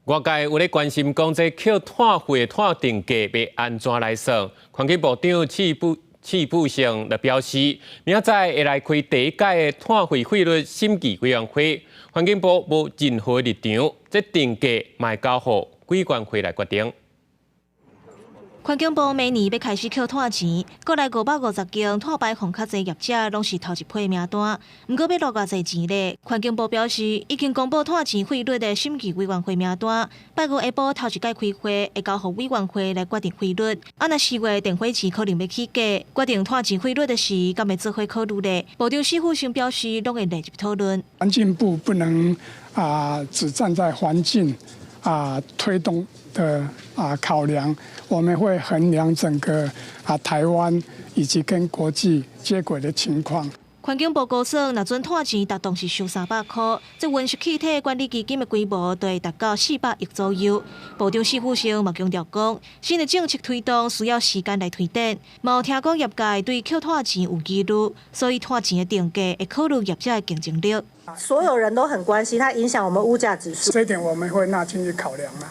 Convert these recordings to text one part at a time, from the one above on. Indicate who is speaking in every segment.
Speaker 1: 外界有咧關心講，這扣碳費的碳定價欲按怎來算？環境部長池富盛就表示，明仔載會來開第一屆的碳費費率審議委員會，環境部無任何立場，這定價嘛會交予委員會來決定。
Speaker 2: 環境部明年欲開始扣碳錢，國內550間碳排放較濟業者攏是頭一批名單。毋過欲落偌濟錢咧？環境部表示，已經公布碳錢費率的審議委員會名單，拜五下晡頭一屆開會，會交予委員會來決定費率。啊，若4月電火錢可能欲起價，決定碳錢費率的時，敢會做伙考慮咧？部長史富生表示，攏會列入討論。
Speaker 3: 環境部不能只站在環境推動的考量，我們會衡量整個台灣以及跟國際接軌的情況。
Speaker 2: 環境部估算，若準碳錢逐噸是收300箍，這溫室氣體管理基金的規模就會達到400億左右。部長史富生嘛強調講，新的政策推動需要時間來推展，嘛有聽講業界對扣碳錢有疑慮，所以碳錢的定價會考慮業者的競爭力。
Speaker 4: 所有人都很關心，它影響我們物價指數。
Speaker 3: 這一點我們會納進去考量啦，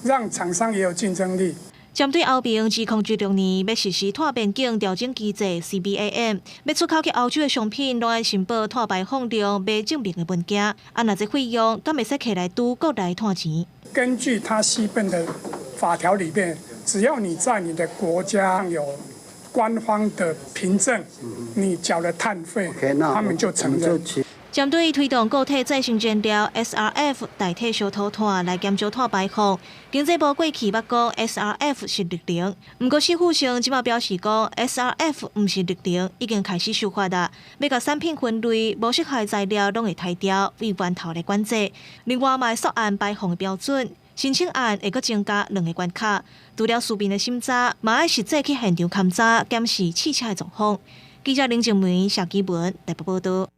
Speaker 3: 讓廠商也有競爭力。
Speaker 2: 針對歐盟自2016年欲實施碳邊境調整機制 CBAM，欲出口去歐洲的商品，攏愛申報碳排放量欲證明的文件。啊，若這費用，敢會使摕來拄國內碳錢？
Speaker 3: 根據它 CBAM 的法條裏邊，只要你在你的國家有官方的憑證，你繳了碳費，他們就承認。
Speaker 2: 針對推動固體再生燃料 SRF 代替燒塗炭來減少碳排放，經濟部過去捌講 SRF 是綠能，毋過史富生這馬表示講 SRF 毋是綠能，已經開始修法啦，欲共產品分類，無適合材料攏會剔掉，對源頭來管制。另外，嘛會溯按排放的標準，申請案會閣增加兩個關卡。除了書面的審查，嘛愛實際去現場勘查，檢視試車的狀況。記者林靜梅、謝基文台北報道。